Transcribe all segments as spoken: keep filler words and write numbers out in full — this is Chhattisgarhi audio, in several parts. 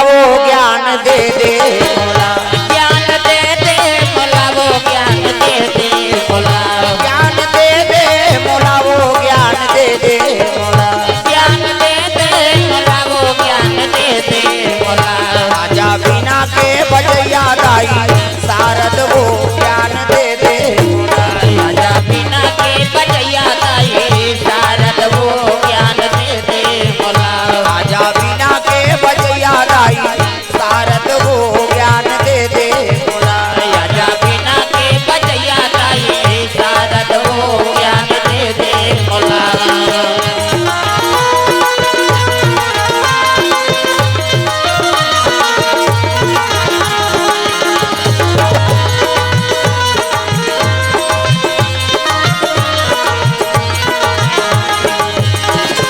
वो ज्ञान दे दे मोला। ज्ञान दे दे मोला, वो ज्ञान दे दे मोला। ज्ञान दे दे मोला, वो ज्ञान दे दे मोला। ज्ञान दे दे मोला, वो ज्ञान दे दे मोला। आजा बीना के बजैया दाई, शारद वो ज्ञान दे दे मोला। आजा बीना के बजैया दाई, शारद वो ज्ञान दे दे मोला। आजा बीना के बजैया दाई, शारद वो ज्ञान दे दे मोला। आजा बीना के बजैया दाई, शारद वो ज्ञान दे दे मोला।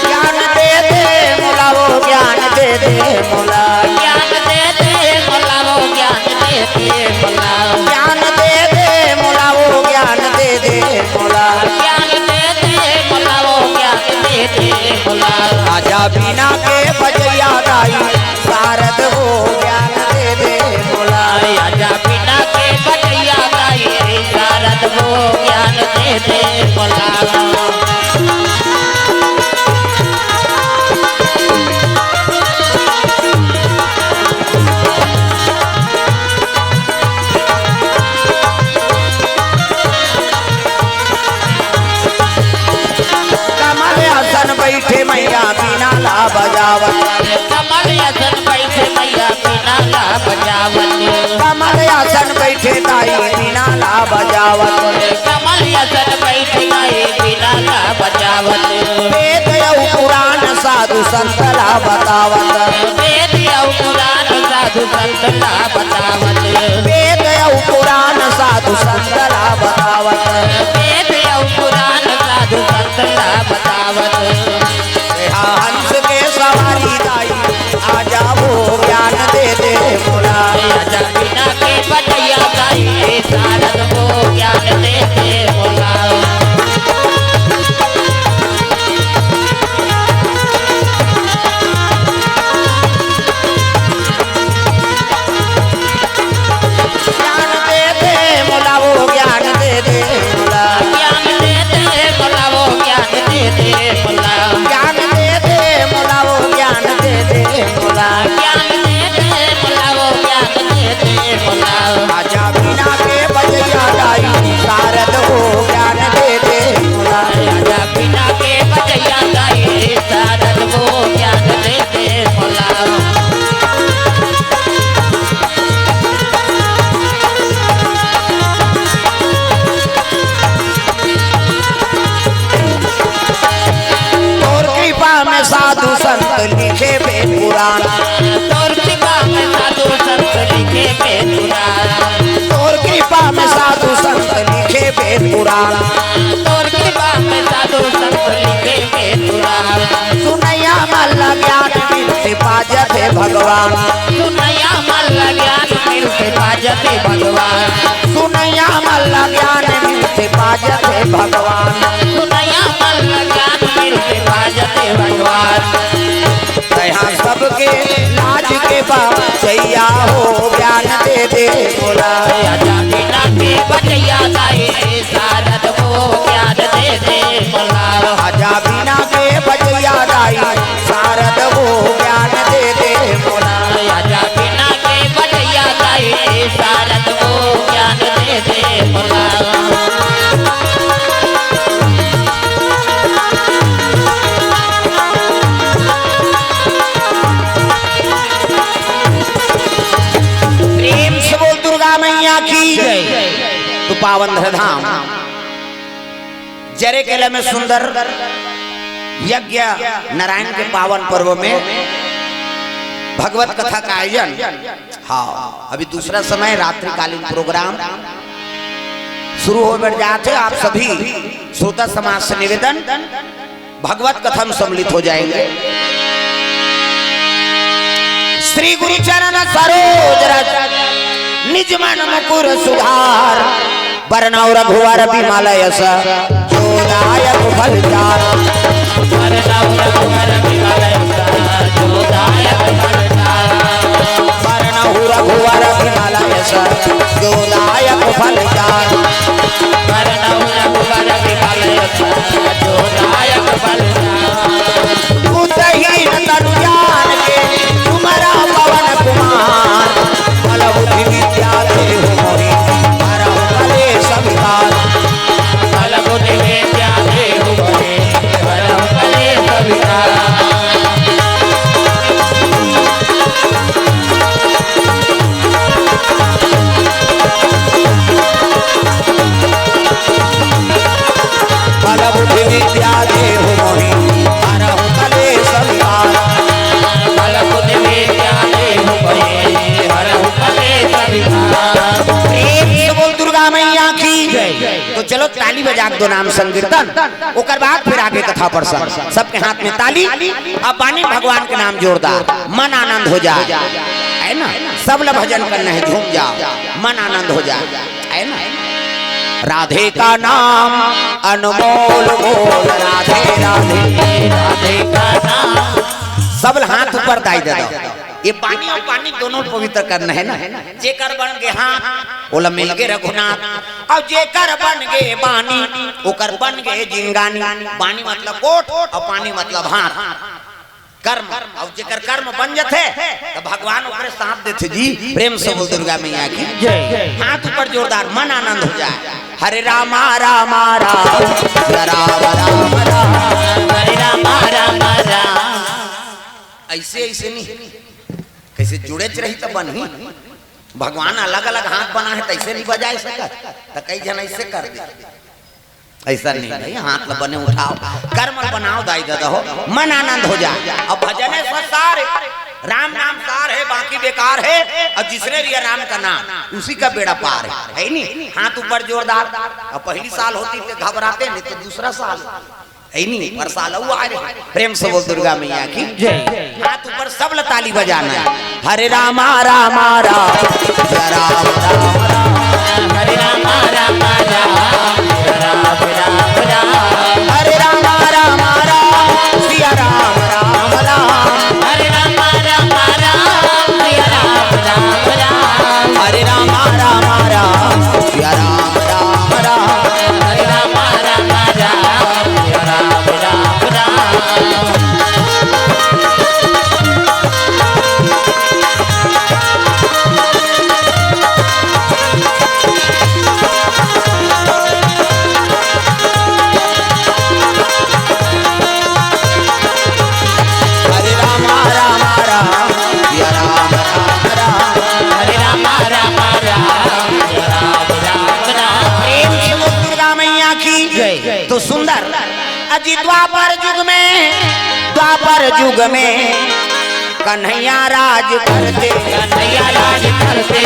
ज्ञान दे दे मोला, वो ज्ञान दे दे मोला। ज्ञान दे दे मोला, वो ज्ञान दे दे मोला। ज्ञान दे दे मोला, वो ज्ञान दे दे मोला। ज्ञान दे दे मोला, वो ज्ञान दे दे मोला। आजा बीना के बजैया दाई, शारद वो ज्ञान दे दे मोला। आजा बीना के बजैया दाई, शारद वो ज्ञान दे दे मोला। कमल आसन बैठे मैया बीना ला बजावत। कमल आसन बैठे मैया बीना ला बजावत। कमल आसन बैठे दाई बीना ला बजावत। कमल आसन बैठे दाई बीना ला बजावत। वेद अउ पुराण साधु संत ला बतावत। वेद अउ पुराण साधु संत ला बतावत। वेद अउ पुराण साधु संत ला बतावत। वेद अउ पुराण साधु संत ला बतावत। ए हा हंस के सवारी दाई, आजा वो ज्ञान दे दे मोला। आजा बीना के बजैया दाई, शारद वो ज्ञान दे दे मोला। ज्ञान दे दे मोला, वो ज्ञान दे दे मोला। ज्ञान दे दे मोला, वो ज्ञान दे दे मोला। ज्ञान दे दे मोला, वो ज्ञान दे दे मोला। ज्ञान दे दे मोला, वो ज्ञान दे दे मोला। आजा बीना के बजैया दाई, शारद वो ज्ञान दे दे मोला। आजा बीना के बजैया दाई, शारद वो ज्ञान दे दे मोला। तोर कृपा में साधु संत लिखे बे पुराण। तोर कृपा में साधु संत लिखे बे पुराण। तोर कृपा में साधु संत लिखे बे पुराण। तोर कृपा में साधु संत लिखे बे पुराण। सुनैया मन ला ज्ञान मिलथे बाजत हे भगवान। सुनैया मन ला ज्ञान मिलथे बाजत हे भगवान। सुनैया मन ला ज्ञान मिलथे बाजत हे भगवान। सुनैया मन ला ज्ञान मिलथे बाजत हे भगवान। तैहा सबके लाज के बचैया हो, ज्ञान दे दे मोला। आजा बीना के बजैया दाई, शारद वो ज्ञान दे दे मोला। आजा बीना के बजैया दाई, शारद वो ज्ञान दे दे मोला। आजा बीना के बजैया दाई, शारद वो ज्ञान दे दे मोला। प्रेम से बोल दुर्गा मैया की। जय। तो पावन धरधाम जरे केला में सुंदर यज्ञ नारायण के पावन पर्व में भगवत कथा का आयोजन। हाँ, अभी दूसरा समय रात्रिकालीन प्रोग्राम शुरू हो बैठ जाते। आप सभी श्रोता समाज से निवेदन, भगवत कथा में सम्मिलित हो जाएंगे। श्री गुरु चरण सरोज रज, निज मन मुकुर सुधार। बरनउँ रघुवर बिमल यस, जो दायक फल चार। बरनउँ रघुवर बिमल यस, जो दायक फल चार। बजा के दो नाम संकीर्तन, ओकर बाद फिर आगे कथा प्रसंग। सबके हाथ में ताली, अब बानी भगवान के नाम जोरदार, मन आनंद हो जाए, है ना? सब ल भजन करना है, झूम जाओ, मन आनंद हो जाए, है ना? राधे का नाम अनमोल मोल, राधे राधे। राधे का नाम। सब ल हाथ ऊपर दाई दे दो। ये बानी अउ बानी दोनों पवित्र करना है ना। जेकर बन गे हाथ, ओला मिल गे रघुनाथ। अउ जेकर बन गे बानी, ओकर बन गे जिंगानी। बानी मतलब गोठ अउ बानी मतलब हाथ, कर्म। अउ जेकर कर्म बन जथे, त भगवान ओकरे साथ देथे जी। प्रेम से बोल दुर्गा मैया की जय। हाथ ऊपर जोरदार, मन आनंद हो जाए। हरे रामा रामा राम, सिया राम राम राम। हरे रामा रामा राम। ऐसे, ऐसे नहीं, कैसे जुड़ेच रही त बनही। भगवान अलग-अलग हाथ बना है, तैसे नहीं बजाए सकत, त कई झन ऐसे कर दे। ऐसा नहीं भाई, हाथ ल बने उठाओ, कर्म ल बनाओ दाई ददा हो, मन आनंद हो जाए। अब भजन है सो सार है, राम नाम सार है, बाकी बेकार है। और जिसने लिया राम का नाम, उसी का बेड़ा पार है, है नहीं? हाथ ऊपर जोरदार। अब पहली साल होती तो घबराते, नहीं तो दूसरा साल। है नी, पर साल अउ आए रहे। प्रेम से बोल दुर्गा मैया की जय। हाथ ऊपर, सब ल ताली बजाना है। हरे रामा रामा राम, सिया राम राम राम। हरे रामा रामा राम, सिया राम राम राम। हरे रामा रामा राम, सिया राम राम राम। हरे रामा रामा राम, सिया राम राम राम। हरे रामा रामा राम, सिया राम राम राम। हरे रामा रामा राम, सिया राम राम राम। हरे रामा रामा राम, सिया राम राम राम। हरे रामा रामा राम, सिया राम राम राम। प्रेम से बोल दुर्गा मैया की जय। तो सुंदर अजी द्वापर युग में, द्वापर युग में कन्हैया राज करते, कन्हैया राज करते।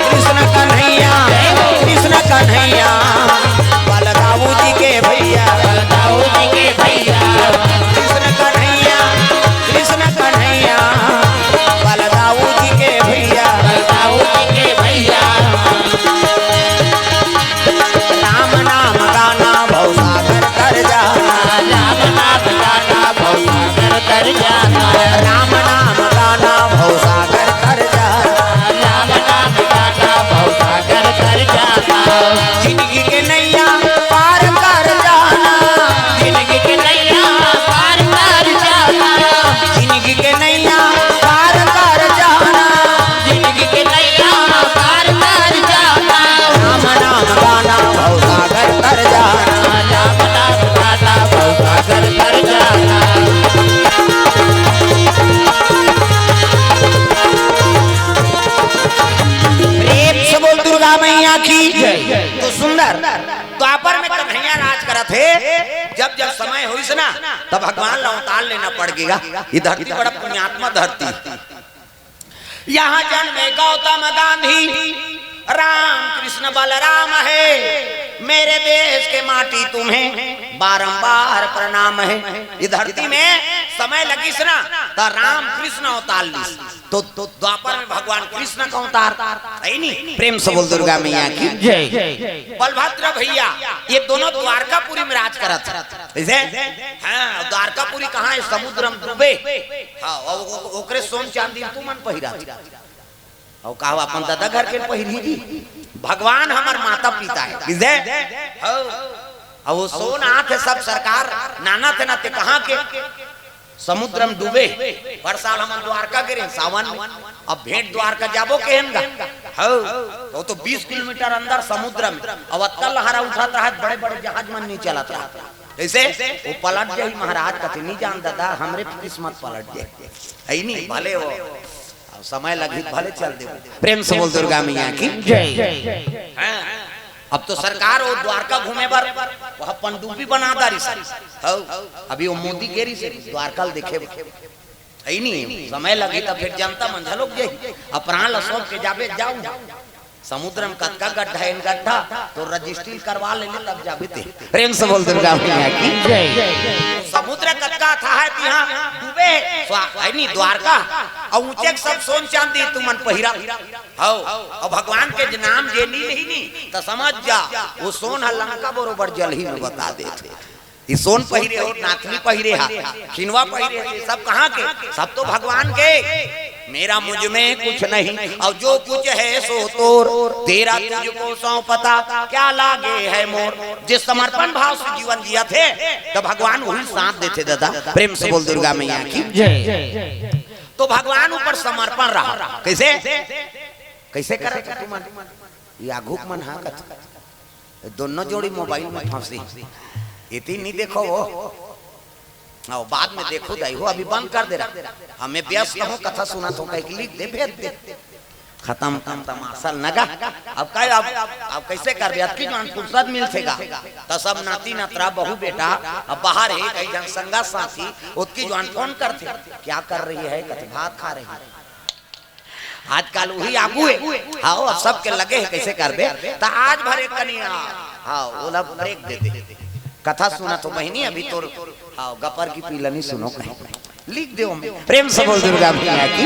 कृष्ण कन्हैया, कृष्ण कन्हैया, बलदाऊ जी के भैया, बलदाऊ जी के भैया। कृष्ण कन्हैया, कृष्ण कन्हैया, बलदाऊ जी के भैया, बलदाऊ जी के भैया। राम नाम गाना भवसागर तर जा। राम नाम गाना भवसागर तर जा। राम नाम गाना भवसागर तर जा। राम नाम गाना भवसागर तर जा। जिंदगी के नैया पार कर जाना। जिंदगी के नैया पार कर जाना। जिंदगी के नैया पार कर जाना। जिंदगी के नैया पार कर जाना। राम नाम गाना भवसागर तर जाना। राम नाम गाना भवसागर तर जाना। प्रेम से बोल दुर्गा मैया की जय। तो सुंदर द्वापर में कन्हैया राज करत हे। जब जब समय होइस ना, तब भगवान ला अवतार लेना पड़ गया। ये धरती बड़ा पुण्यात्मा धरती। यहाँ जन्मे गौतम गांधी, राम कृष्ण बलराम है। मेरे देश के माटी तुम्हें बारंबार प्रणाम है। ये धरती में समय लगिस ना, त राम कृष्ण अवतार लिस। तो, तो द्वापर में भगवान कृष्ण का अवतार है नी। प्रेम से बोल दुर्गा मैया की जय। बलभद्र भैया, ये दोनों द्वारकापुरी में राज करत हे। जैसे, हाँ, द्वारकापुरी कहाँ है? समुद्र में डूबे। हाँ, ओ-, ओ-, ओकरे सोन चांदी तू मन पहिरा। अउ का अपन ददा घर के पहिरी जी? भगवान हमर माता पिता है। किसे? हो। अउ वो सोन आत हे सब सरकार, नाना थे ना ते कहाँ के? समुद्र में डूबे। हर साल हमन द्वारका गे रहे सावन में। अब भेंट द्वारका जाबो केहन गा? हो। तो, तो बीस किलोमीटर अंदर समुद्र में। अब अतका लहरा उठत रहत, बड़े-बड़े जहाज मन नहीं चलत रहत। कैसे? वो पलट जाही महाराज, कथे नहीं जान ददा, हमरे किस्मत पलट जाही। है नहीं, भले वो। अब समय लगी, भले चल दे। प्रेम से बोल दुर्गा मैया की जय। हाँ। अब तो सरकार वो द्वारका घूमे बर वहाँ पनडुब्बी बना डारिस। हौ। अभी वो मोदी गे रिहिस द्वारका ल देखे बर। है नहीं, समय लगी त फिर जनता मन झलोक जाही। अब प्राण ल सौंप के जाबे, जाऊ। समुद्र में कतका गड्ढा हे, गड्ढा तो रजिस्ट्री करवा ले, ले तब जाबे ते। प्रेम से बोल दुर्गा मैया की। समुद्र कतका अथाह हे, तिहां डूबे हे, स्वा-, हे नी, द्वारका। अउ ऊंचे के सब सोन चांदी तुमन पहिरा। हव, अउ भगवान के ज-, नाम जे नी लेही नी, त समझ जा, वो सोन ह लंका बरोबर जलही में बता देथे। ये सोन पहिरे हो, नाथनी पहिरे हा, खिनवा पहिरे हे, सब कहाँ के? सब तो भगवान के। मेरा मुझ में कुछ नहीं, और जो कुछ है सो तोर, तेरा तुझको सौंपता, क्या लागे है मोर। जे समर्पण भाव से जीवन जियत हे, त भगवान वही साथ देथे दादा। प्रेम से बोल दुर्गा मैया की। तो भगवान ऊपर समर्पण रहा। कैसे? कैसे करे तुमन? ये आघुक मन हा कथे। दोनों जोड़ी मोबाइल में फंसी। इतनी नहीं देखो वो। आओ, बाद में देखो दाई हो, अभी बंद कर दे रहा। हमें व्यस्त हो, कथा सुनत हो, कहीं लिख दे, भेज दे। खत्म, खत्म, तमाशा लगा। अब का, अब, अब कैसे करबे? अतकी जवान फुर्सत मिलथेगा, त सब नाती नतरा, बहू बेटा, अब बाहर हे, कहीं जन संगा साथी, ओतकी जवान फोन करथे, क्या कर रही है? कथे भात खा रही है। आजकल वही आगू हे। हाँ, अब सबके लगे हे, कैसे करबे? त आज भर एक कनिया, हाँ, ओला ब्रेक दे दे। कथा सुनत हो बहिनी, अभी तोर, हाँ, गपर की पीलनी सुनो कहीं। लिख दे ओमे। प्रेम से बोल दुर्गा मैया की।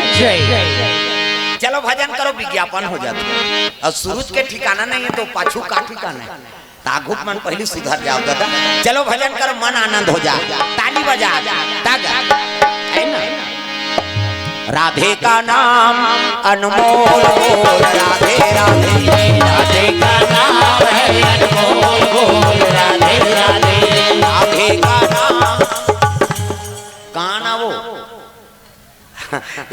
चलो भजन करो, विज्ञापन हो जाता। अउ सूरज के ठिकाना नहीं हे, त पाछू का ठिकाना हे? त आघुक मन पहिली सुधर जाव दादा। चलो भजन करो, मन आनंद हो जा, ताली बजा, तागा, हे ना? राधे का नाम अनमोल बोल, राधे राधे। राधे का नाम है अनमोल बोल, राधे राधे। राधे का नाम। कहाँ ना वो?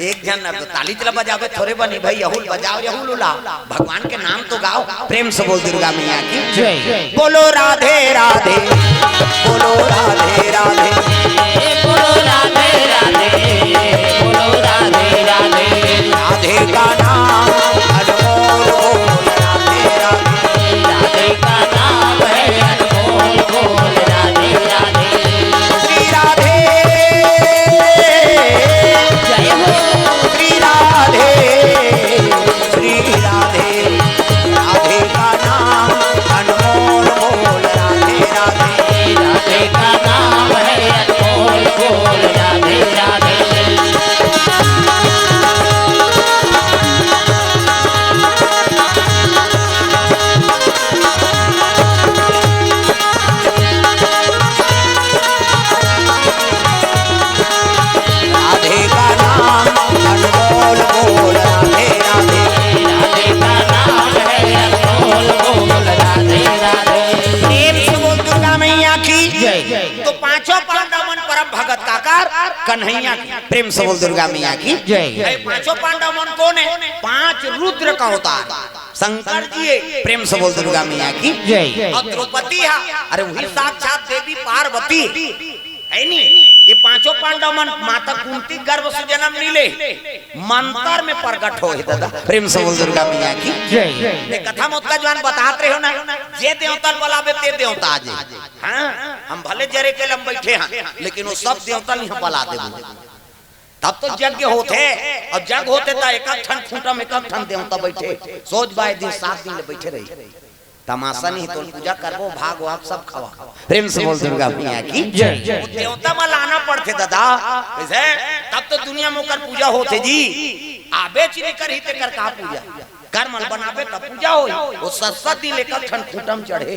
एक झन अब ताली चला बजावे, थोरे बनी भाई, यहूल बजाओ, यहूल उला। भगवान के नाम तो गाओ। प्रेम से बोल दुर्गा मैया की। बोलो राधे राधे, बोलो राधे राधे। बोलो राधे राधे, बोलो राधे राधे। राधे का नाम अनमोल बोल, राधे राधे। राधे का नाम है अनमोल बोल, राधे राधे। श्री राधे, जय हो। श्री राधे, श्री राधे। राधे का नाम अनमोल बोल, राधे राधे। राधे का नाम है अनमोल बोल, राधे राधे। राधे का नाम अनमोल बोल, राधे राधे। राधे का नाम है अनमोल बोल, राधे राधे। प्रेम से बोल दुर्गा मैया की। तो पांचों पांडव मन परम भगत काकर कन्हैया की। प्रेम से बोल दुर्गा मैया की। अरे पांचों पांडव मन कोन हे? पांच रुद्र का अवतार शंकर जी हे। प्रेम से बोल दुर्गा मैया की। अउ द्रौपदी हा, अरे वही साक्षात देवी पार्वती हे नी। ये पांचों पांडव मन माता कुंती गर्भ से जन्म नी ले, मंतर में प्रगट होय हे दादा। प्रेम से बोल दुर्गा मैया की। ये कथा में ओतका जवान बतात रहे हो ना, जे देवता ल बलाबे ते देवता आ जाय। हाँ, हम भले जरे के लम बैठे हन, लेकिन वो सब देवता ल इहां बला देबो। तब तो यज्ञ होथे, अउ यज्ञ होथे त एक एक ठन खूंटा में एक एक ठन देवता बैठे, सोज बाय दिन सात दिन ले बैठे रही। तमाशा नहीं, तोर पूजा करबो, भाग वाग सब खवा। प्रेम से बोल दुर्गा मैया की। वो देवता मन लाना पड़थे दादा, कैसे? तब तो दुनिया में ओकर पूजा होथे जी। आबे च नहीं करही तेकर का पूजा? कर मन बनाबे तब पूजा होही। वो सत सत दिन ले एक एक ठन खूंटा म चढ़े,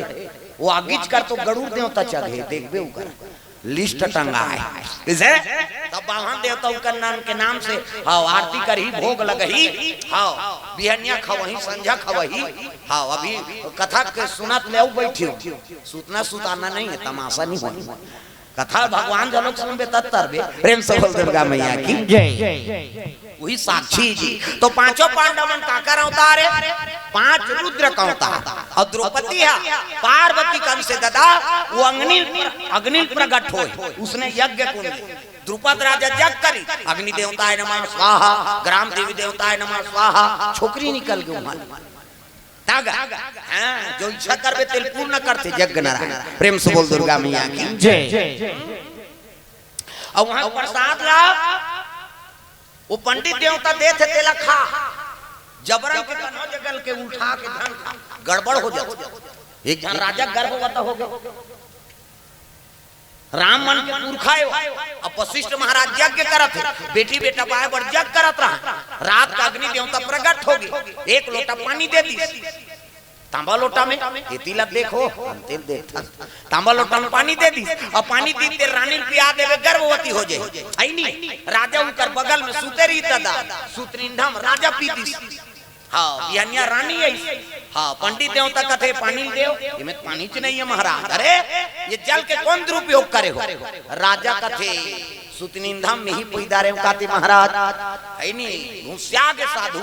वो आगीच कर तो गरुड़ देवता चढ़े, देखबे ओकर लिस्ट टंगा हे। कैसे? तब बाम्हन देवता उकर नाम के नाम से, हाँ, आरती करही, भोग लगही, हाँ, बिहनिया खवही, संझा खवही, हाँ, अभी कथा के सुनत ले अउ बैठियो। सुतना सुताना नहीं हे, तमाशा नहीं होय। कथा भगवान घलोक सुनबे तब तरबे। प्रेम से बोल दुर्गा मैया की। वही साक्षी जी। तो पांचों पांडव मन काकर अवतार हे? पांच रुद्र का अवतार। अउ द्रौपदी हा पार्वती का अंश हे दादा, वो अग्नि, अग्नि प्रगट होय, उसने यज्ञ कुंड में। द्रुपद राजा यज्ञ करी, अग्नि देवताय नमः स्वाहा, ग्राम देवी देवताय नमः स्वाहा, छोकरी निकल गे उहां। तागा, हाँ, जो इच्छा करबे तेल पूर्ण करथे यज्ञ नारायण। प्रेम से बोल दुर्गा मैया की। अउ उहां प्रसाद ला वो पंडित देवता देथे, तेला खा। जबरन के कन्हो जगल के उठा के झन खा, गड़बड़ हो जाथे। एक झन राजा गर्भवत हो गे। राम मन के पुरखा हे, अब वशिष्ठ महाराज यज्ञ करत हे, बेटी बेटा पाए बर यज्ञ करत रहा। रात का अग्नि देवता प्रकट हो गे, एक लोटा पानी दे दिस। तांबा लोटा में, एती ला देखो, अंतिम देखथन। तांबा लोटा में पानी दे दिस, अउ पानी दीते रानी ल पिया देबे, गर्भवती हो जाए। अइनी, राजा उनकर बगल में सुते रही दादा, सुतनिंदम राजा पी दिस। हाँ, बिहनिया रानी अइस। हाँ, पंडित देवता कथे, "पानी ल देव।" "एमे त पानी च नहीं है महाराज।" "अरे, ये जल के कौन दुरुपयोग करे हो?" राजा कथे, "सुतनिंदम में ही पुई डारेंव काती महाराज।" अइनी, घुसिया गे साधु।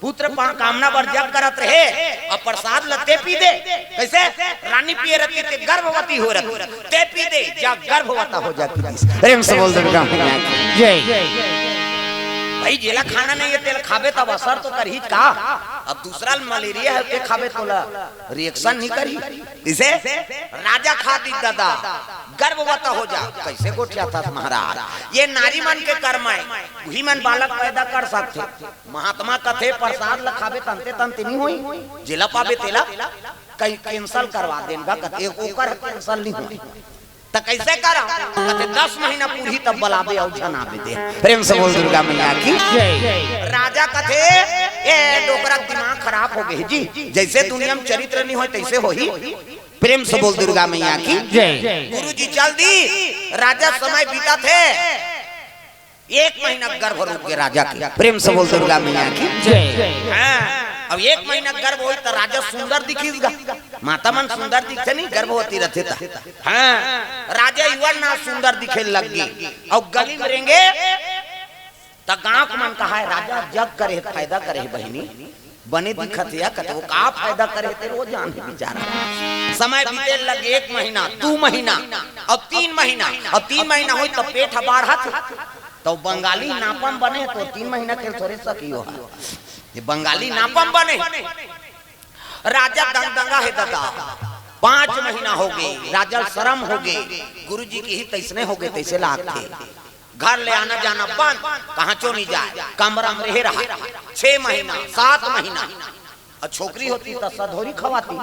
पुत्र पा-, कामना बर जप करत रहे, अउ प्रसाद ल ते पी दे। कइसे? रानी पिए रती ते गर्भवती हो रती। ते पी दे, जा गर्भवता हो जाती। प्रेम से बोल दुर्गा मैया की जय। भाई, जेला खाना नहीं है, तेला खाबे तब असर तो करही का? अब दूसरा ल मलेरिया है, ते खाबे तोला reaction नहीं करही। इसे राजा खा दी दादा, गर्भवता हो जा। कैसे गोठियाथस महाराज? ये नारी मन के कर्म है, उही मन बालक पैदा कर सकथे। महात्मा कथे, "प्रसाद ल खाबे तंते तंते नहीं होई, जेला पाबे तेला कहीं cancel करवा देन गा," कथे, "ओकर cancel नहीं होई।" त कैसे करव? कथे, "दस महीना पूरी तब बलाबे अउ झन आबे दे।" प्रेम से बोल दुर्गा मैया की जय। राजा कथे, "ए डोकरा दिमाग खराब हो गे जी, जैसे दुनिया में चरित्र नहीं होय तैसे होही।" प्रेम से बोल दुर्गा मैया की जय। गुरु जी चल दी, राजा समय बीतत हे, एक महीना गर्भ रुक गे राजा के। प्रेम से बोल दुर्गा मैया की जय। हाँ, अब एक महीना गर्भ होई त राजा सुंदर दिखिस गा। माता मन सुंदर दिखथे नहीं, गर्भवती रथे त। हाँ, राजा युवा ना सुंदर दिखे लग गे। अउ गली में रेंगे त गांव के मन कहा है, "राजा जग करे, फायदा करे बहिनी, बने दिखत या कते वो का फायदा करे तेरे वो जान ही बेचारा।" समय बीते लगे, एक महीना, दू महीना, अब तीन महीना, अब तीन महीना होई त पेट ह बाढ़त हे। तो बंगाली नापम बने तो तीन महीना के थोरे सकी हो। ये बंगाली नापम बने। राजा दंगदंगा हे दादा। पांच महीना हो गे, राजा ल शरम हो गे, गुरुजी के ही तैसने हो गे, तैसे लागथे। घर ले आना जाना बंद, कहां चो नहीं जाए, कमरा में रहे रहा। छह महीना, सात महीना, अउ छोकरी होती त सधोरी खवाती।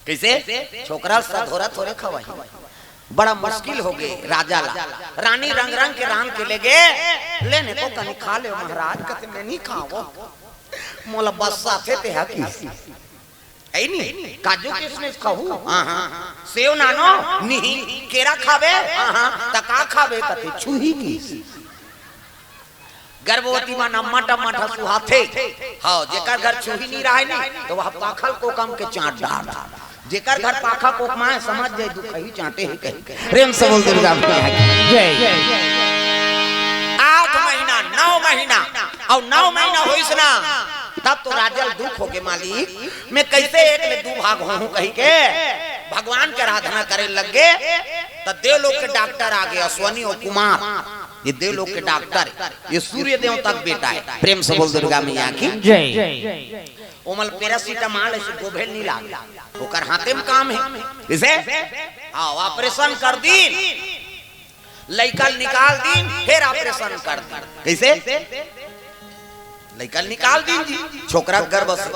कैसे? छोकरा सधोरा थोरे खवाही। बड़ा मुश्किल हो गे राजा ला। रानी रंग रंग के रांध के ले गे, "लेने को कनी खा ले महाराज।" कथे, "मैं नहीं खावो, मोला बस आथे ते हा की।" है नी? काजू किशमिश खाहू? हाँ, हाँ। सेव नानो? नहीं। केरा खाबे? हाँ, हाँ। त का खाबे? कथे, "छुही की।" गर्भवती मन अम्मा टम्मा ठसुहाथे। हाँ, जेकर घर छुही नहीं रहे नी, तो वह पाखल कोकम के चांट डार। जेकर घर पाखा कोकमा है, समझ जाए दुखही चांटे ही कही। प्रेम से बोल दुर्गा मैया की जय। आठ महीना, नौ महीना, अउ नौ महीना होइस ना, तब तो राजा ल दुख हो गे, "मालिक, मैं कैसे एक ले दू भाग होहूं?" कही के भगवान के आराधना करे लग गे। त देवलोक के डॉक्टर आ गे, अश्वनी अउ कुमार, ये देवलोक के डॉक्टर, ये सूर्य देवता के बेटा है। प्रेम से बोल दुर्गा मैया की जय। ओमल पैरासिटामॉल ऐसे गोभेल नहीं लागे, ओकर हाथे में काम है। इसे हाँ, ऑपरेशन कर दी, लइका निकाल दी, फिर ऑपरेशन कर दी। कैसे? लइका निकाल दी जी, छोकरा गर्भ से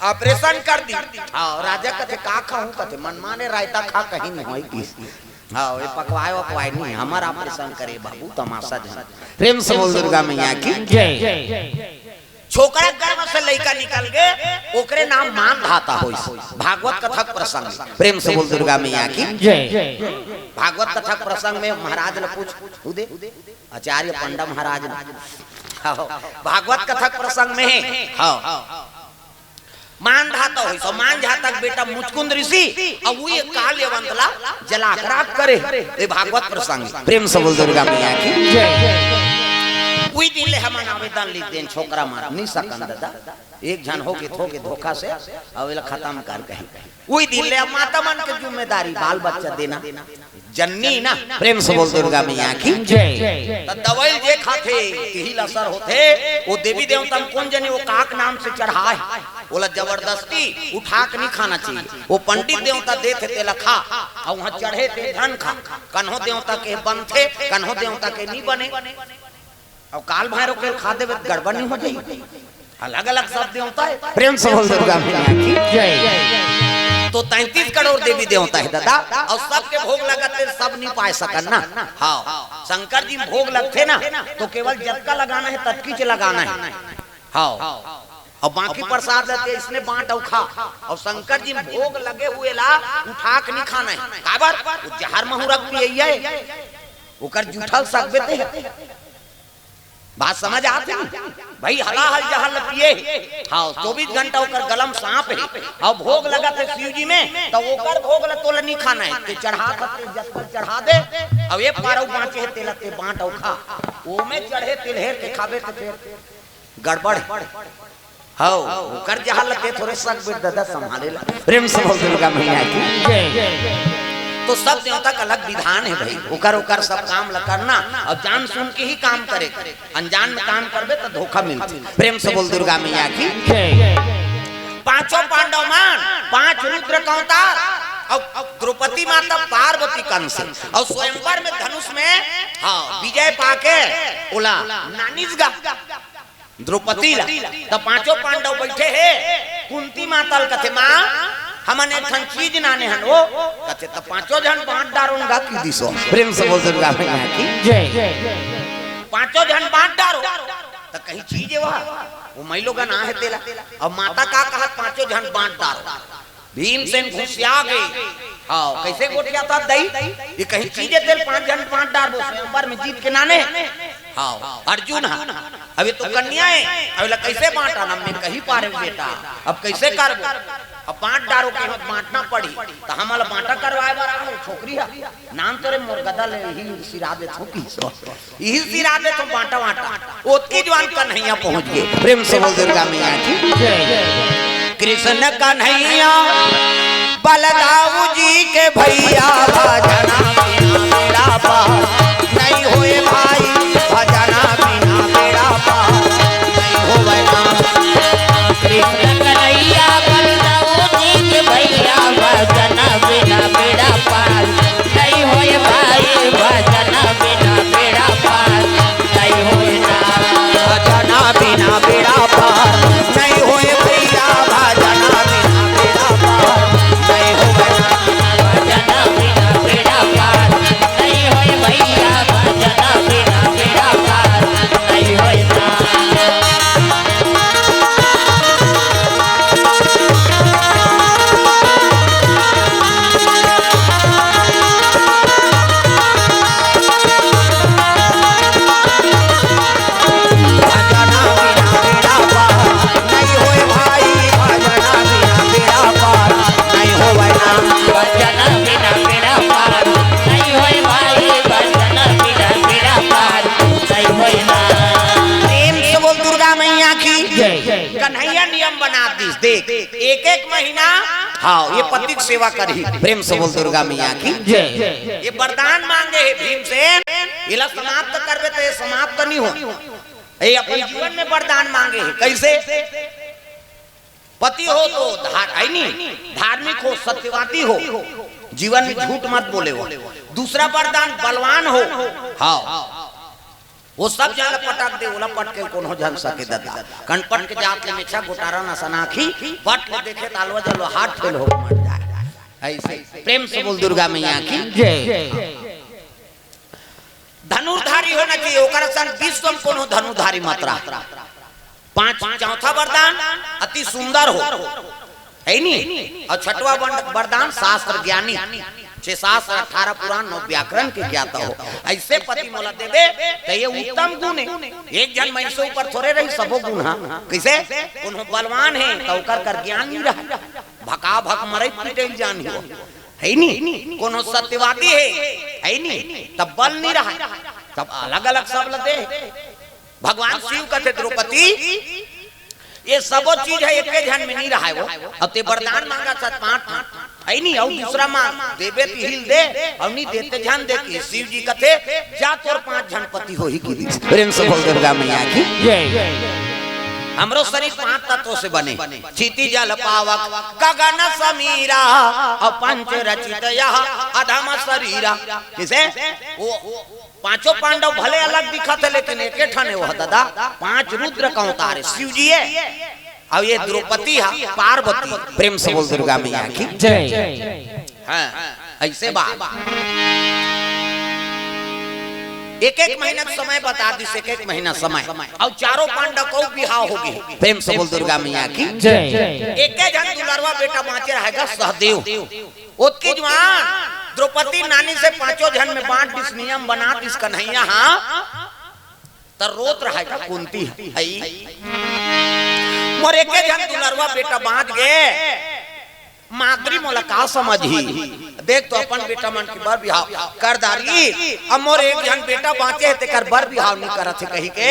ऑपरेशन कर दी। हाँ, राजा कथे, "का खाऊं?" कथे, "मन माने रायता खा, कहीं नहीं होई किस।" हाँ, ये पकवाए वकवाए नहीं, हमारा ऑपरेशन करे बाबू, तमाशा जन। प्रेम से बोल दुर्गा मैया की जय। छोकरा गर्भ से लइका निकल गे, ओकरे नाम मानधाता होइस। भागवत कथा के प्रसंग, प्रेम से बोल दुर्गा मैया की जय। भागवत कथा के प्रसंग में महाराज ने पूछ, उदे आचार्य पंडा महाराज ने, हाँ, भागवत कथा के प्रसंग में, हाँ, मानधाता होइस, मानधाता के बेटा मुचकुंद ऋषि, अउ वो ये काल यवंत ला जला के राख करे। ये भागवत प्रसंग, प्रेम से बोल दुर्गा मैया की जय। उही दिन ले हमन आवेदन लिख देन, छोकरा मार नहीं सकन दादा, एक झन हो गे, हो गे धोखा से, अउ एला खत्म कर कही। उही दिन ले अब माता मन के जिम्मेदारी, बाल बच्चा देना, जननी ना। प्रेम से बोल दुर्गा मैया की जय। त दवाई जे खाथे, तिही ला असर होथे। वो देवी देवता म कोन जनी वो काक नाम से चढ़ाए, ओला जबरदस्ती उठा के नहीं खाना चाहिए। वो पंडित देवता देथे तेला खा, अउ वहां चढ़े ते झन खा। कन्हो देवता के बनथे, कन्हो देवता के नहीं बने। अउ काल भैरव के खा देबे त गड़बड़ नहीं हो जाई? अलग अलग सब देवता हे। प्रेम से बोल दुर्गा मैया की। जय। तो तैंतीस करोड़ देवी देवता हे दादा, अउ सबके भोग लगथे, सब नइ पाय सकन ना। हाँ, शंकर जी भोग लगथे ना, तो केवल जतका लगाना हे, ततकीच लगाना हे। हाँ, अउ बाकी प्रसाद ल ते इसने बांट अउ खा। अउ शंकर जी भोग लगे हुए ला उठा के नइ खाना हे। काबर? वो जहर महुरा पियइया हे, ओकर जूठल सकबे ते। बात समझ आत हे ना? भाई, हलाहल जहर ल पिए हे। हाँ, चौबीस घंटा ओकर गला म सांप हे। अउ भोग लगथे शिव जी में, त ओकर भोग ल तोला नइ खाना हे। ते चढ़ा सकथे, जतका चढ़ा दे। अउ एक पारऊ बांचे हे, तेला ते बांट अउ खा। ओमे चढ़े तिलहेर के खाबे त फेर गड़बड़ हे। हव, ओकर जहर ल ते थोरे सकबे दादा संभाले ला। प्रेम से बोल दुर्गा मैया की। जय। तो सब देवता का अलग विधान हे भाई, ओकर ओकर सब काम ल करना अउ जान सुन के ही काम करे। अनजान में काम करबे त धोखा मिलथे। प्रेम से बोल दुर्गा मैया की। जय। पांचों पांडव मन, पांच रुद्र के अवतार, अउ द्रौपदी माता पार्वती कंस, अउ स्वयंवर में धनुष में, हाँ, विजय पाके ओला नानिस गा द्रौपदी ला। त पांचों पांडव बइठे हे, कुंती माता ल कथे, "माँ, हमन एक ठन चीज नाने हन ओ।" कथे, "त पांचों झन बांट डारो न गा," कहि दिस ओ। प्रेम से बोल दुर्गा मैया की। जय। पांचों झन बांट डारो। त कहीं चीज हे वह, वो मइलोगन आहे तेला। अउ माता का कहत, "पांचों झन बांट डारो।" भीमसेन घुसिया गे। हाँ, कइसे गोठियाथस दई? ये कहीं चीज हे तेला पांच झन बांट डारबो, स्वयंवर में जीत के नाने। हाँ, अर्जुन हा। अब ये तो कन्या हे, अब एला कइसे बांटन? अब मैं कहीं पारे बेटा, अब कइसे करबो? अब बांट डारो के, बांटना पड़ही। त हमला बांटा करवाय बर आए हे छोकरी हा। नाम तोरे मोर गदा ले ही सिरा देथों कहिस ओ। इही सिरा देथों बांटा वांटा। ओतकी जुवार कन्हैया पहुंच गे। प्रेम से बोल दुर्गा मैया की। जय। कृष्ण कन्हैया बलदाऊ जी के भैया, भजना बिना बेड़ा पार नहीं होए भाई, भजना बिना बेड़ा पार नहीं होए ना। कृष्ण कन्हैया बलदाऊ जी के भैया, भजना बिना बेड़ा पार नहीं होए भाई, भजना बिना बेड़ा पार नहीं होए ना। भजना बिना बेड़ा पार नहीं होए भैया, भजना बिना बेड़ा पार नहीं होए ना। भजना बिना बेड़ा पार नहीं होए भैया, भजना बिना बेड़ा पार नहीं होए ना। प्रेम से बोल दुर्गा मैया की। जय। कन्हैया नियम बना दिस, देख, एक एक महीना, हाँ, ये पति के सेवा करही। प्रेम से बोल दुर्गा मैया की। जय। ये वरदान मांगे हे भीमसेन, एला समाप्त करबे त ये समाप्त नहीं हो। ये अपन जीवन में वरदान मांगे हे, कइसे? पति हो तो धार-, है नी, धार्मिक हो, सत्यवादी हो, जीवन में झूठ मत बोले हो। दूसरा वरदान बलवान हो, हाँ, वो सब झन ल पटक दे, ओला पटके कोनो झन सके ददा। कनपट के जात ले मेछा गोटारा नसन आँखी, पट ले देखे त अलवा जलवा हाथ फेल हो मर जाए। अइसे प्रेम से बोल दुर्गा मैया की। जय। धनुर्धारी होना चाहिए, ओकर सन विश्व में कोनो धनुर्धारी मत रहा। पांच, चौथा वरदान अति सुंदर हो, है नी? अउ छठवा वर-, वरदान शास्त्र ज्ञानी, छह शास्त्र, अठारह पुराण, नौ व्याकरण के ज्ञाता हो। अइसे पति मोला देबे त ये उत्तम गुण हे। एक झन मइनसे ऊपर थोरे रही सबो गुण हा। कइसे? कोनो बलवान हे त ओकर कर ज्ञान नइ रहय, भका भक मरई पिटई जान हो, है नी? कोनो सत्यवादी हे, है नी? तब बल नइ रहय, तब अलग-अलग सब ल दे। भगवान शिव कथे, "द्रौपदी, ये सबो चीज हे, एके झन में नइ रहय वो। अब ते वरदान मांगत हस पांच ठन, है नी? अउ दूसरा मांग, देबे त हिल दे, अउ नइ दे त झन दे।" कि शिव जी कथे, "जा तोर पांच झन पति होही," कहि दिस। प्रेम से बोल दुर्गा मैया की। जय। हमरो शरीर पांच तत्व से बने, क्षिति जल पावक गगन समीरा, अउ पंच रचित यह अधम शरीरा। किसे? वो पांचों पांडव भले अलग दिखत हे, लेकिन एके ठन हे वो दादा, पांच रुद्र के अवतार हे, शिव जी हे। अउ ये द्रौपदी हा पार्वती। प्रेम से बोल दुर्गा मैया की। जय। हाँ, अइसे बात। एक एक महीना के समय बता दिस, एक एक महीना समय। अउ चारों पांडव के बिहाव हो गे। प्रेम से बोल दुर्गा मैया की। जय। एके झन दुलरवा बेटा बांचे रहेगा सहदेव। ओतकी जुवार द्रौपदी नानी से पांचों झन में बांट दिस, नियम बना दिस कन्हैया हा। त रोत रहे का कुंती ह, हई। मोर एके झन दुलरवा बेटा बांच गे, माद्री मोला का समझही? देख तो अपन बेटा मन के बर बिहाव कर डारी, अब मोर एक झन बेटा बांचे हे, तेकर बर बिहाव नइ करत हे कहिके,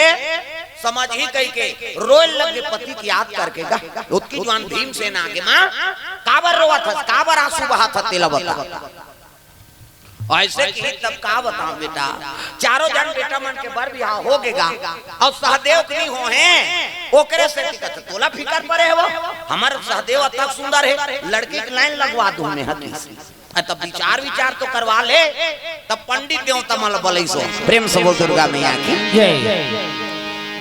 समझही कहिके रोए लगे पति के याद करके गा। ओतकी जुवार भीमसेन आगे मा, काबर रोवत हस, काबर आंसू बहात हस, तेला बता। अइसे कि तब का बतावं बेटा, चारों झन बेटा मन के बर बिहाव हो गे गा, अउ सहदेव के नइ होहे, ओकरे सेती कथे, तोला फिकर परे हे वो, हमर सहदेव अतक सुंदर हे, लड़की के लाइन लगवा दूं मैं हकीस। अ, तब विचार विचार तो करवा ले, तब पंडित देवता मन ला बलइस। प्रेम से बोल दुर्गा मैया की। जय।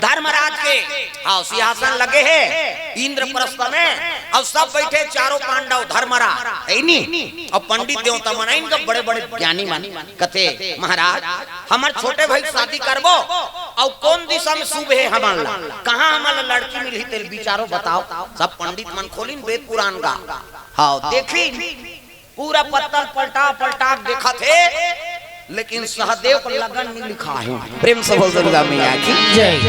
धर्मराज के, हाँ, सिंहासन लगे हे इंद्रप्रस्थ में, अउ सब बइठे चारों पांडव धर्मराज, हे नी? अउ पंडित देवता मन, इनका बड़े बड़े ज्ञानी मन कथे, महाराज, हमर छोटे भाई के शादी करबो, अउ कोन दिशा में शुभ हे हमन ला, कहाँ हमन ला लड़की मिलही, तेला बिचारो बताव। सब पंडित मन खोलिन वेद पुराण गा, हाँ, देखिन, पूरा पत्तल पलटा पलटा के देखत हे, लेकिन सहदेव के लगन नइ लिखाय हे। प्रेम से बोल दुर्गा मैया की। जय।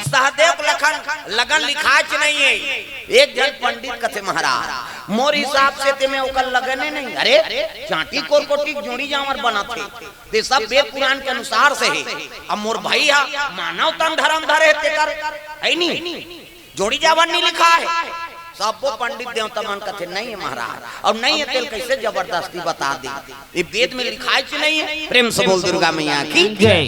सहदेव के लखन, लगन लिखायच नइ हे। एक झन पंडित कथे, महाराज, मोर हिसाब से ते में ओकर लगने नइ हे। अरे, चांटी कोरकोटी के जोड़ी जांवर बनत हे, ते सब वेद पुराण के अनुसार से हे। अब मोर भाई हा मानव तन धरम धरे हे, तेकर हे नी, जोड़ी जांवर नइ लिखाय हे। सब्बो पंडित देवता मन कथे, "नइ हे महाराज, अउ नइ हे तेला कइसे जबरदस्ती बता दे, ये वेद में लिखायच नइ हे।" प्रेम से बोल दुर्गा मैया की। जय।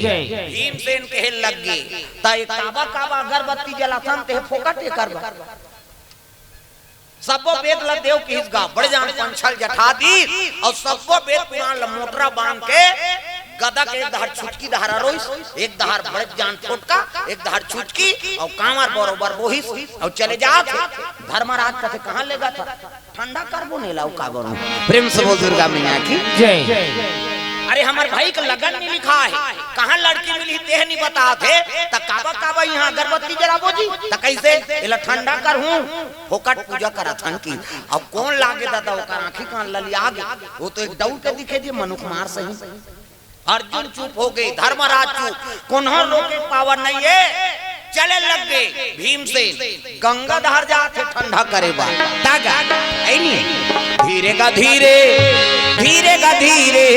भीमसेन कहे लग गे, "त ये काबर काबर अगरबत्ती जलाथन, ते फोकट एकर बर।" सब्बो वेद ल देव किहिस गा, बड़े जान पंछल जठा दीस, अउ सब्बो वेद पुराण ल मोटरा बांध के गदा के एक डहर छुटकी डहर रोइस, एक डहर बड़े जान फोटका, एक डहर छुटकी, अउ कांवर बरोबर बोहिस, अउ चले जात हे। धर्मराज कथे, "कहाँ लेगत हस?" "ठंडा करबो ने लाऊ का बनो।" प्रेम से बोल दुर्गा मैया की। जय। "अरे हमर भाई के लगन नइ लिखाय हे, कहाँ लड़की मिलही तेह नइ बतात हे, त काबर काबर इहाँ अगरबत्ती जलाबो जी, त कइसे एला ठंडा करहूँ?" फोकट पूजा करत हन कि अब कोन लागे दादा, ओकर आँखी कान ललिया गे, वो तो एक दउड़ के दिखे जी मनुख मार सही। अर्जुन चुप हो गे, धर्मराज चुप, कोनो रोके पावर नइ हे। चले लग गे भीमसेन, गंगा डहर जात हे ठंडा करे बर। तागा, ऐ नी, धीरे गा धीरे, धीरे गा धीरे,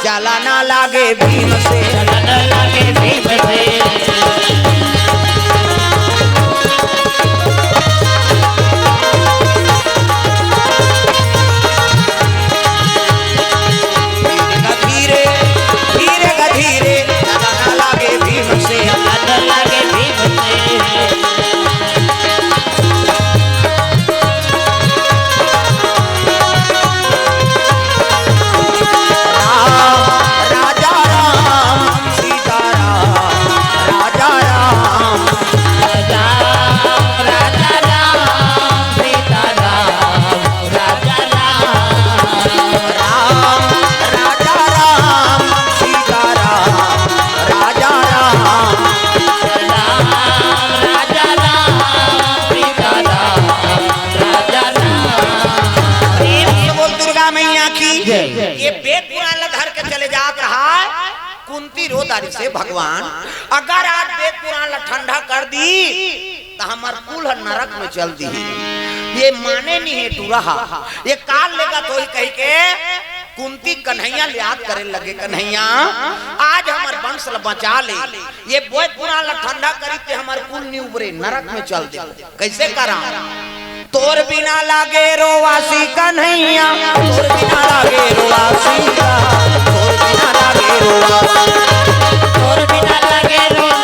चला ना लागे भीमसेन। चला ना लागे भीमसेन। धीरे गा धीरे, धीरे गा धीरे, चला ना लागे भीमसेन। चला ना लागे भीमसेन। राम, राजा राम, सीता राम, राजा राम। राम, राजा राम, सीता राम, राजा राम। राम, राजा राम, सीता राम, राजा राम। राम, राजा राम, सीता राम, राजा राम। प्रेम से बोल दुर्गा मैया की। जय। ये वेद पुराण ला धर के चले जात रहा है। कुंती रो डारिस, "भगवान, अगर आज वेद पुराण ला ठंडा कर दी, त हमर कुल ह नरक में चल दिही।" ये माने नइ हे टूरा हा, ये काल लेगत होही कहिके कुंती कन्हैया ले याद करे लगे, "कन्हैया, आज हमर वंश ला बचा ले, ये वेद पुराण ला ठंडा करी ते हमर कुल नइ उबरे, नरक में चल दे।" कइसे करा? तोर बिना लागे रोवासी कन्हैया, तोर बिना लागे रोवासी का, तोर बिना लागे रोवा, तोर बिना लागे रोवा।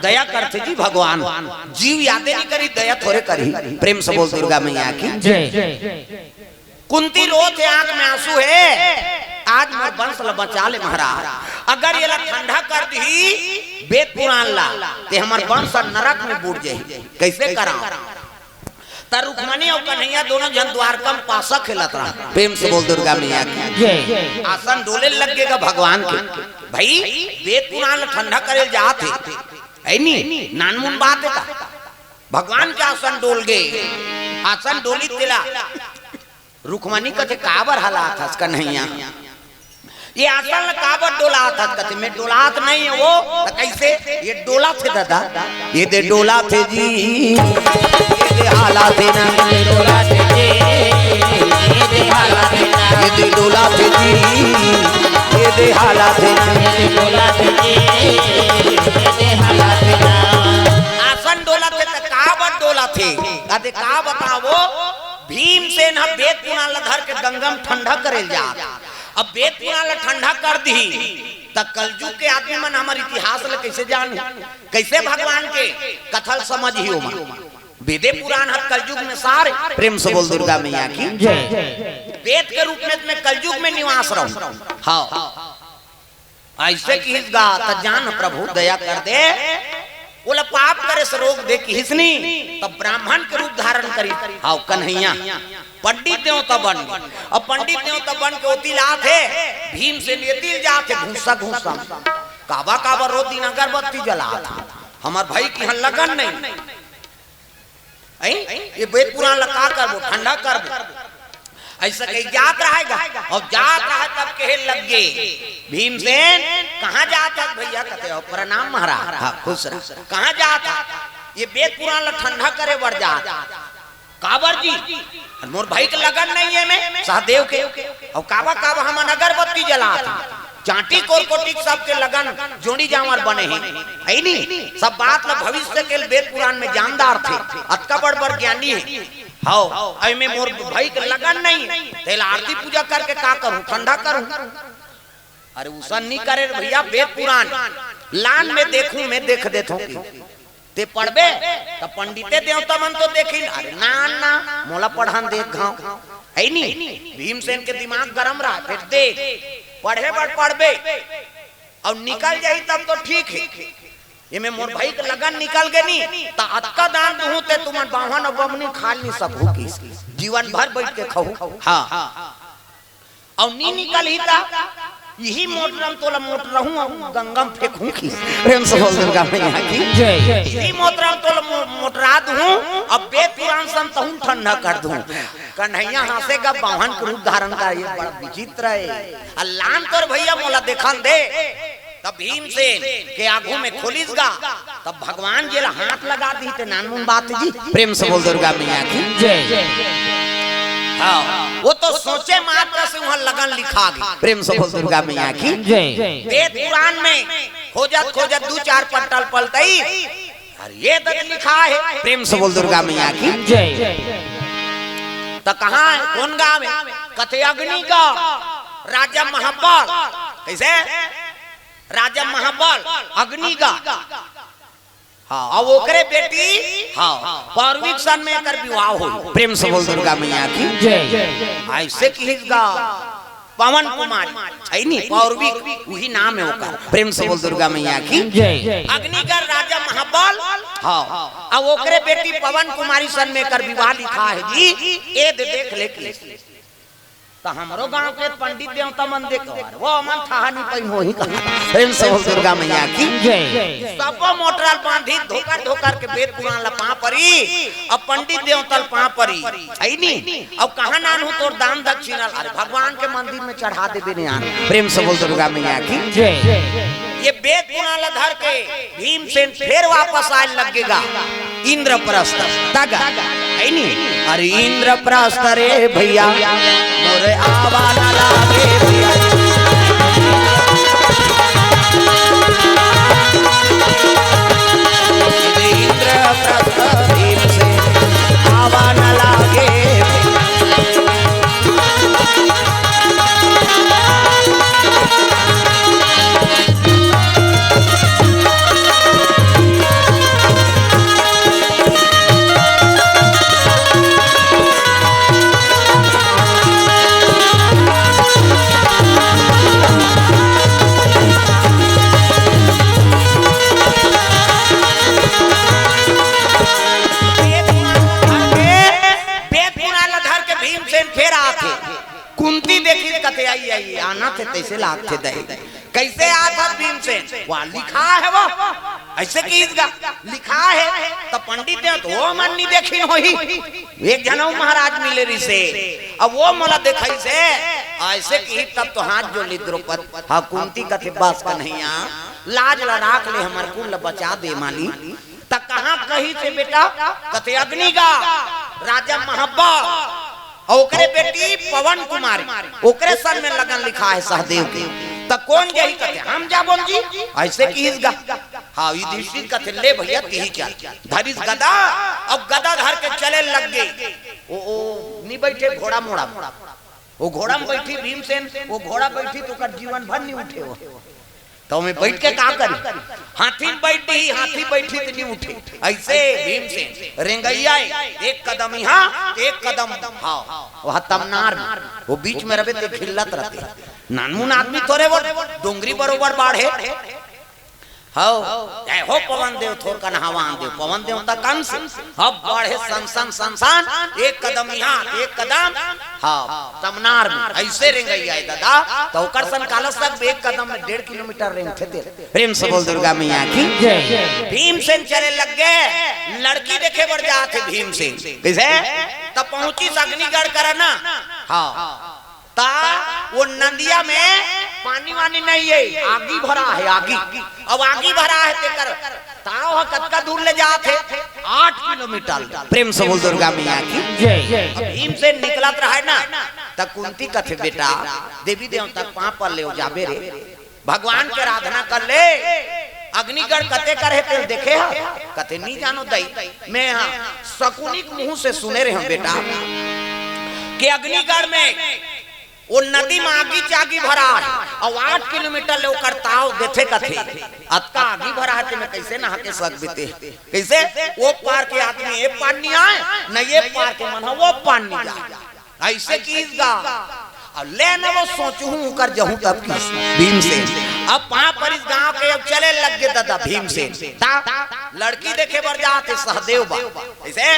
दया करथे जी भगवान, जीव यादे नहीं करी, दया थोरे करी। प्रेम से बोल दुर्गा मैया की। जय। कुंती रोत हे, आंख में आंसू हे, आज मोर वंश ल बचा ले महाराज। अगर ये ला ठंडा कर दी वेद पुराण ला, ते हमर वंश नरक में बूड़ जाही। कैसे करा? त रुक्मणी अउ कन्हैया दोनों झन द्वारका म पासा खेलत रहा। प्रेम से बोल दुर्गा मैया की। जय। आसन डोले लग गे गा भगवान के। भाई, वेद पुराण ल ठंडा करे जात हे, है नी? नानमुन बात हे का? भगवान के आसन डोल गे, आसन डोली तेला। रुक्मणी कथे, "काबर हलात हस कन्हैया? ये आसन ल काबर डोलात हस?" कथे, "मैं डोलात नहीं हे वो।" त कैसे? ये डोलाथे दादा, ये दे डोलाथे जी, ये दे हालाथे ना, ये दे डोलाथे जी, ये दे हालाथे ना। आसन डोलाथे त काबर डोलाथे? कथे, "का बतावो, भीमसेन ह वेद पुराण ल धर के गंगा म ठंडा करे जात।" अब वेद पुराण ल ठंडा कर दी, त कलयुग के आदमी मन हमर इतिहास ल कैसे जान, कैसे भगवान के कथा ल समझ ही ओमन? वेदे पुराण ह कलयुग में सार हे। प्रेम से बोल दुर्गा मैया की। जय। वेद के रूप में मैं कलयुग में निवास रहूं। हाँ, ऐसे किहिस गा, त जान प्रभु दया कर दे। ओला पाप करे से रोक दे किहिस नी, त ब्राह्मण के रूप धारण करी। हाव कन्हैया, पंडित देवता बन गे। अब पंडित देवता बन के ओती लात हे, भीमसेन एती ल जात हे घूंसा घूंसा। काबर काबर रोज दिन अगरबत्ती जलात हे। हमर भाई के इहां लगन नहीं। हैं? ये वेद पुराण ला का करबो? ठंडा करबो। ऐसा कही जात रहा हे गा, अउ जात रहा हे तब कहे लग गे, "भीमसेन, कहाँ जात हस भैया?" कथे, "अउ प्रणाम महाराज।" हाँ, खुश रह। "कहाँ जात हस?" "ये वेद पुराण ला ठंडा करे बर जात।" "काबर जी?" "अरे मोर भाई के लगन नहीं हे एमे, सहदेव के। अउ काबर काबर हमन अगरबत्ती जलात हन।" चांटी कोरकोटी सबके लगन जोड़ी जांवर बने हे, है नी? सब बात ल भविष्य के वेद पुराण में जान डारथे, अतका बड़ बड़ ज्ञानी हे। हव, अई में मोर भाई के लगन नहीं, तेला आरती पूजा करके का करूं, ठंडा करूं? अरे उसन नी करे रे भैया, वेद पुराण लान में देखूं, मैं देख देथों कि ते पढ़बे त पंडिते देवता मन तो देखिन। अरे ना ना, मोला पढ़न दे घाव, है नी? भीमसेन के दिमाग गरम रहा, फेर देख, पढ़े बर पढ़बे अउ निकल जाही तब तो ठीक हे। एमे मोर भाई के लगन निकल गे नी, त अतका दान दुहूं ते तुमन बाम्हन अउ बमनी खा नी सकहू कि जीवन भर बैठ के खाहू। हाँ। अउ नी निकलही त इही मोटरा म तोला मोटरहूं अउ गंगा म फेंकहूं कि। प्रेम से बोल दुर्गा मैया की। जय। इही मोटरा म तोला मो-, मोटरा दुहूं, अब वेद पुराण संतहूं ठंडा कर दुहूं। कन्हैया हंसे गा, बाम्हन के रूप धारण करे, ये बड़ा विचित्र हे। अ लान तोर भैया मोला देखन दे। तब भीमसेन के आगू में खोलिस गा, तब भगवान जी ला हाथ लगा दिही ते नानमुन बात जी। प्रेम से बोल दुर्गा मैया की। जय। हाँ, वो तो सोचे मात्र से उहां लगन लिखा गे। प्रेम से बोल दुर्गा मैया की। जय। वेद पुराण में खोजत खोजत दू चार पटल पलटइस, अरे ये दे लिखा हे। प्रेम से बोल दुर्गा मैया की। जय। त कहाँ हे? कोन गांव हे? कथे अग्निगढ़, राजा महाबल। कैसे? राजा महाबल, अग्निगढ़। हाँ, अउ ओकरे बेटी, हाँ, पौरवी के सन में एकर विवाह होही। प्रेम से बोल दुर्गा मैया की। जय। अइसे किहिस गा पवन कुमारी, है नी, पौरवी, उही नाम हे ओकर। प्रेम से बोल दुर्गा मैया की। जय। अग्निगढ़ राजा महाबल, हाँ, अउ ओकरे बेटी पवन कुमारी सन में एकर विवाह लिखा हे जी, ए दे देख ले कि त हमरो गांव के पंडित देवता मन देखो, वो मन थाहा नी पइन होही कहा। प्रेम से बोल दुर्गा मैया की। जय। सबो मोटरा ल बांधी धोकर धोकर के वेद पुराण ल पांव परी, अउ पंडित देवता ल पांव परी, है नी? अउ कहाँ नानहूं तोर दान दक्षिणा ल? अरे भगवान के मंदिर में चढ़ा देबे ने आन। प्रेम से बोल दुर्गा मैया की। जय। ये वेद पुराण ल धर के भीमसेन फेर वापस आए लग गे गा इंद्रप्रस्थ तक, है नी? अरे इंद्रप्रस्थ रे भैया, मोरे आवा न लागे भैया। इंद्रप्रस्थ भीमसेन आवा न लागे भैया। तइसे लागथे दई। कइसे आत हस भीमसेन? वाह, लिखाय हे वो। अइसे किहिस गा, लिखाय हे। त पंडित हे त वो मन नइ देखिन होही। एक झन अउ महाराज मिले रिहिसे, अब वो मोला देखाइस हे। अइसे किहिस तब तो हाथ जोड़ लिस द्रौपदी। हाँ, कुंती कथे, बस कन्हैया, लाज ला राख ले, हमर कुल ला बचा दे माली। त कहाँ कहिस हे बेटा? कथे अग्निगढ़, राजा महाबल अउ ओकरे बेटी पवन कुमारी, ओकरे सन में लगन लिखाय हे सहदेव के। त कोन जाही? कथे हम जाबोन जी। अइसे किहिस गा। हाँ, युधिष्ठिर कथे ले भइया, तिही चल। धरिस गदा, अब गदा धर के चले लग गे। ओ, ओ, नइ बइठे घोड़ा मोड़ा। ओ घोड़ा म बइठिस भीमसेन, ओ घोड़ा बइठिस त ओकर जीवन भर नइ उठे ओ। त ओमे बइठ के का करही? हाथी म बइठ दिही, हाथी बइठिस त नइ उठे। अइसे भीमसेन रेंगइया ए, एक कदम इहाँ, एक कदम, हाँ, ओ तमनार में, ओ बीच में रहिबे त खिल्लत रहिथे। नानमुन आदमी थोरे वो, डोंगरी बरोबर बाढ़े। हव, जय हो पवन देव, थोर कन हवा आन देव, पवन देव त कन से, अब बाढ़े सन सन सन सन, एक कदम इहाँ, एक कदम, हाँ, तमनार में, अइसे रेंगइया ए ददा, त ओकर सन काला सकबे, एक कदम में डेढ़ किलोमीटर रेंगथे तेला। प्रेम से बोल दुर्गा मैया की। जय। भीमसेन चले लग गे, लड़की देखे बर जात हे भीमसेन। कइसे? त पहुँचिस अग्निगढ़ करा ना। हाँ। त ओ नदिया में पानी वानी नइ हे, आगी भरा हे, आगी। अब आगी भरा हे तेकर ताव ह कतका दूर ले जात हे? आठ किलोमीटर। प्रेम से बोल दुर्गा मैया की। जय। अब भीमसेन निकलत रहय ना, त कुंती कथे, बेटा, देवी देवता के पाँव पर ले जाबे रे, भगवान के आराधना कर ले। अग्निगढ़ कते कर हे तेला देखे हस? कथे नइ जानों दई, मैं हाँ सकुनी के मुँह से सुने रहेंव बेटा, कि अग्निगढ़ में ओ नदी म आगी चागी भरा हे, अउ आठ किलोमीटर ले ओकर ताव देथे कथे, अतका आगी भरा हे, तेमे कइसे नहा के सकबे ते? कइसे? ओ पार के आदमी ए पार नइ आय, न ए पार के मन ह ओ पार नइ जाय। अइसे किहिस गा। अउ ले न वो सोचहूँ ओकर जहूँ तब किहिस भीमसेन। अब पाँव परिस गाँव के, अब चले लग गे ददा भीमसेन। त लड़की देखे बर जात हे सहदेव बा। अइसे?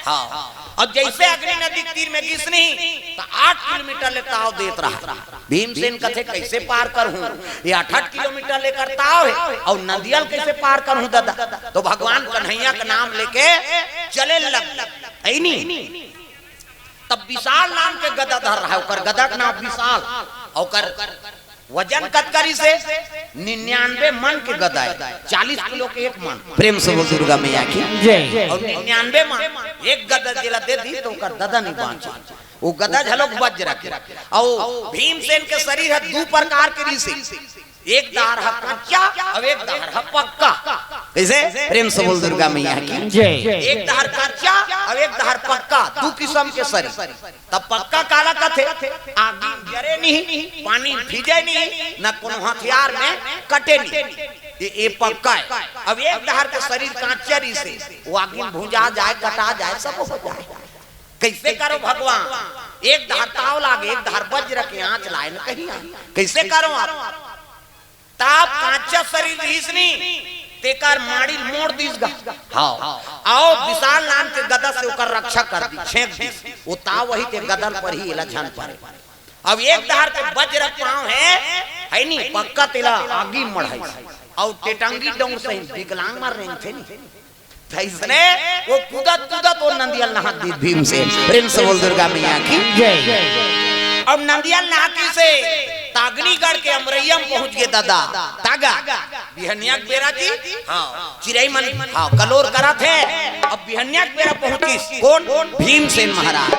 हाँ। अब जइसे अग्नि नदी के तीर में गिस नहीं, त आठ किलोमीटर ले ताव देत रहा। भीमसेन कथे, "कइसे पार करहूँ? ये आठ आठ किलोमीटर ले एकर ताव हे, अउ नदिया ल कइसे पार करहूँ ददा?" त भगवान कन्हैया के नाम लेके चले लग, हे नी? तब विशाल नाम के गदा धर रहा हे, ओकर गदा के नाम विशाल, ओकर वजन कतका रिहिसे? निन्यानवे मन के गदा हे, चालीस किलो के एक मन। प्रेम से बोल दुर्गा मैया की। जय। अउ निन्यानवे मन एक गदा जेला दे दिस त ओकर ददा नइ बाँचे। ओ गदा घलोक वज्र के। अउ भीमसेन के शरीर ह दू प्रकार के रिहिसे, एक डहर ह कच्चा अउ एक डहर ह पक्का। कइसे? प्रेम से बोल दुर्गा मैया की। जय। एक डहर कच्चा अउ एक डहर पक्का, दू किसम के शरीर। त पक्का काला कथे? आगी जरे नहीं, पानी भीजे नहीं, न कोनो हथियार में कटे नहीं। ये, ये पक्का हे। अब एक डहर के शरीर काँचा रिहिसे, ओ आगी में भुंजा जाय, कटा जाय, सब हो जाय। कइसे करव भगवान? एक डहर ताव लागे, एक डहर वज्र के आँच लाय न कहीं आय। कइसे करव आप? त काँचा शरीर रिहिस नी, तेकर माड़ी ल मोड़ दिस गा। हाँ। अउ विशाल नाम के गदा से ओकर रक्षा कर दिस, छेंक दिस। ओ ताव वही ते गदा ल परही, एला झन परे। अब एक डहर के वज्र पाँव हे, हे नी, पक्का तेला आगी मढ़ाइस। अउ टेटंगी डोंग सहित विकलांग मन रेंगथे नी। त अइसने ओ कूदत कूदत ओ नदिया ल नहा दिस भीमसेन। प्रेम से बोल दुर्गा मैया की। जय। अब नदिया ल नहा के से त अग्निगढ़ के अमरैया म पहुँच गे ददा। त गा बिहनिया के बेरा जी, हाँ, चिरई मन, हाँ, कलोर करत हे। अब बिहनिया के बेरा पहुँचिस कोन? भीमसेन महाराज।